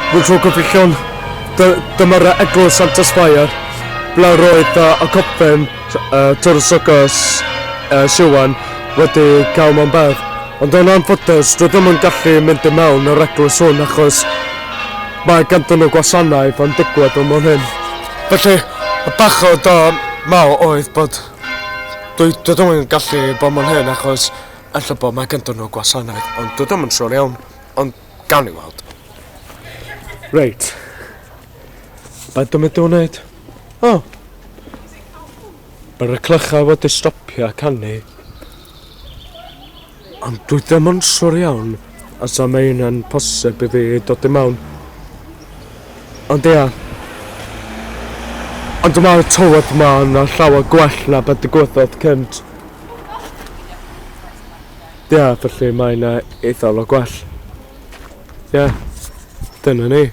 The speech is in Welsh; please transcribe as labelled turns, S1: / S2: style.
S1: Hwyl tro gyfeillion. Dy dyma'r Eglwys Santes Fair, ble roedd y coffin uh, Tywysoges uh, Siwan wedi cael mewn bedd. Ond yn anffodus, dwi ddim yn gallu mynd i mewn yr eglwys hwn achos mae ganddyn nhw gwasanaeth yn digwydd yn fan hyn. Felly, y bechod o maw oedd bod dwi, dwi ddim yn gallu bod mewn hyn achos ella bod mae ganddyn nhw gwasanaeth, ond dwi ddim yn siŵr iawn, ond gawn ni weld. Reit. Be dwi'n mynd i wneud? O! Mae'r clychau wedi stopio canu. Ond dwi ddim yn siŵr iawn os am mae hynna'n posib i fi dod i mewn. Ond ia. Ond mae'r tywod ma yn llawer gwell na beth digwyddodd cynt. Ia, felly mae'n eitha lot gwell. Ia, dyna ni.